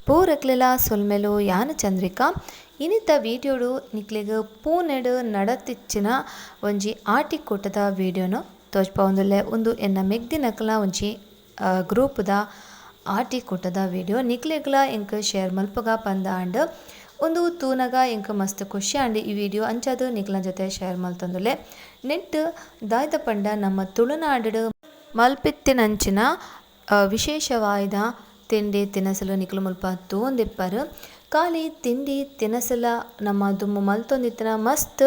ಪೂರಕ್ಲೆಲ ಸೊಲ್ಮೆಲು ಯಾನ ಚಂದ್ರಿಕಾ ಇನಿತ ವಿಡಿಯೋಡು ನಿಕ್ಲೆಗ್ ಪೂನೆಡ್ ನಡತಿಚ್ಚಿನ ಒಂಜಿ ಆಟಿಕೂಟದ ವಿಡಿಯೋನು ತೋಜ್ಪಾವೊಂದುಲ್ಲೆ. ಉಂದು ಎನ್ನ ಮೆಗ್ದಿನಕಲ್ನ ಒಂಜಿ ಗ್ರೂಪುದ ಆಟಿಕೂಟದ ವಿಡಿಯೋ ನಿಕ್ಲೆಗ್ಲ ಎಂಕ್ ಶೇರ್ ಮಲ್ಪುಗ ಪಂದಾಂಡ್. ಉಂದು ತೂನಗ ಎಂಕ್ ಮಸ್ತ್ ಖುಷಿ ಆಂಡ್ ಈ ವಿಡಿಯೋ ಅಂಚಾದ್ ನಿಕ್ಲೆನ ಜೊತೆ ಶೇರ್ ಮಲ್ತೊಂದುಲ್ಲೆ. ನೆಟ್ಟ್ ದಾಯ್ತ ಪಂಡ ನಮ್ಮ ತುಳುನಾಡುಡು ಮಲ್ಪಿತ್ತಿನಂಚಿನ ವಿಶೇಷವಾಯಿದ ತಿಂಡಿ ತಿನಸುಲು ನಿಕುಲು ಮುಲ್ಪ ತೂವೊಂದಿಪ್ಪರ್. ಖಾಲಿ ತಿಂಡಿ ತಿನಸುಲ ನಮ್ಮ ದುಂಬು ಮಲ್ತೊಂದಿತ್ತಿನ ಮಸ್ತ್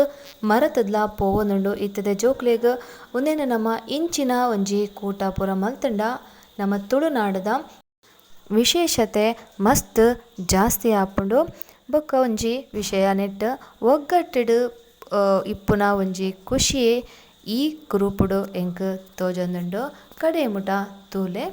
ಮರತುದ್ಲ ಪೋವೊಂದುಂಡು. ಇತ್ತದೆ ಜೋಕ್ಲೆಗ್ ಉಂದೆನ್ ನಮ್ಮ ಇಂಚಿನ ಒಂಜಿ ಕೂಟ ಪೂರ ಮಲ್ತುಂಡ ನಮ್ಮ ತುಳುನಾಡುದ ವಿಶೇಷತೆ ಮಸ್ತ್ ಜಾಸ್ತಿ ಆಪುಂಡು. ಬೊಕ್ಕ ಒಂಜಿ ವಿಷಯ ನೆಟ್ಟ್ ಒಗ್ಗಟ್ಟುಡು ಇಪ್ಪುನ ಒಂಜಿ ಖುಷಿ ಈ ಗ್ರೂಪುಡು ಎಂಕ್ ತೋಜೊಂದುಂಡು. ಕಡೆ ಮುಟ ತೂಲೆ.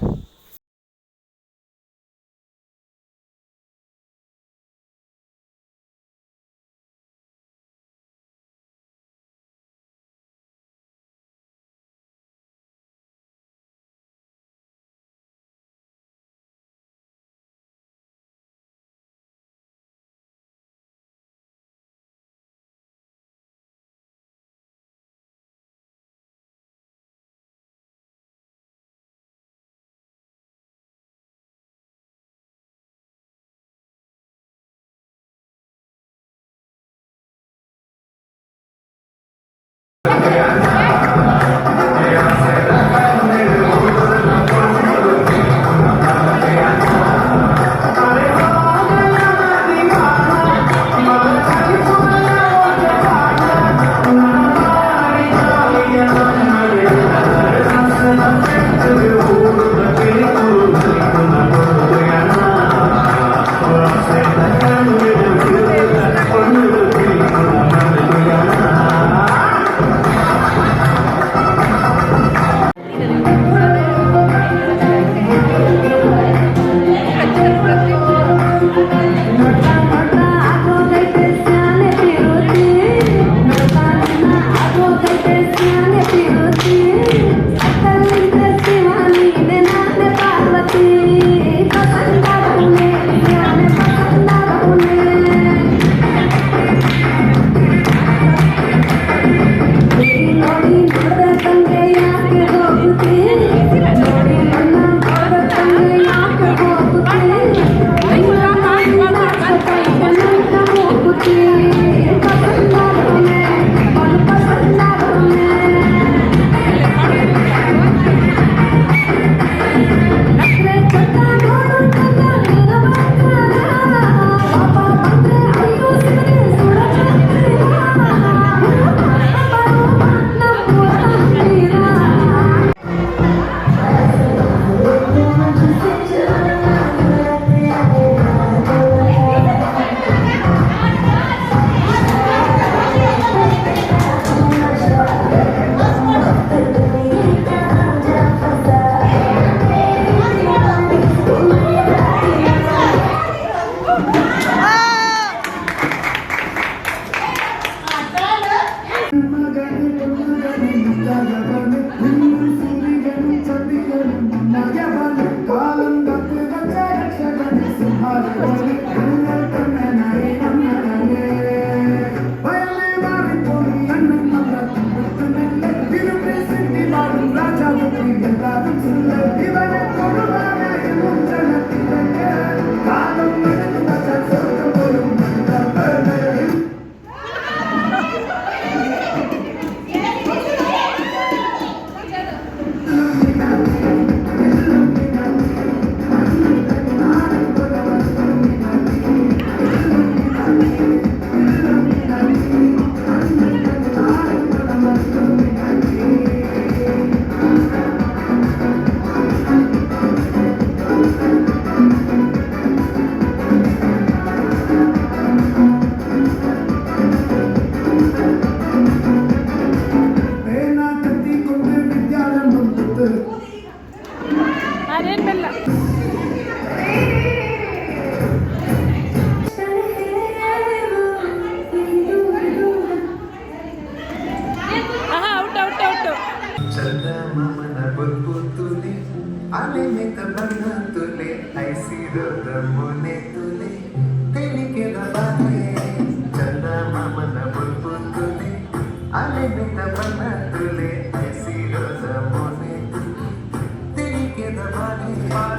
ಮೋನೆ ತೂಲೆ ತೆಲಿಕೆದ ಬಾಲೆ ಚಂದ ಮಾಮನ ಬೊಲ್ಪು ತೂಲೆ ಅಲೆಮೆತ ಬಣ್ಣ ತೂಲೆ ಐಸಿರೋದ ಮೋನೆ ತೂಲೆ ತೆಲಿಕೆದ ಬಾಲೆ.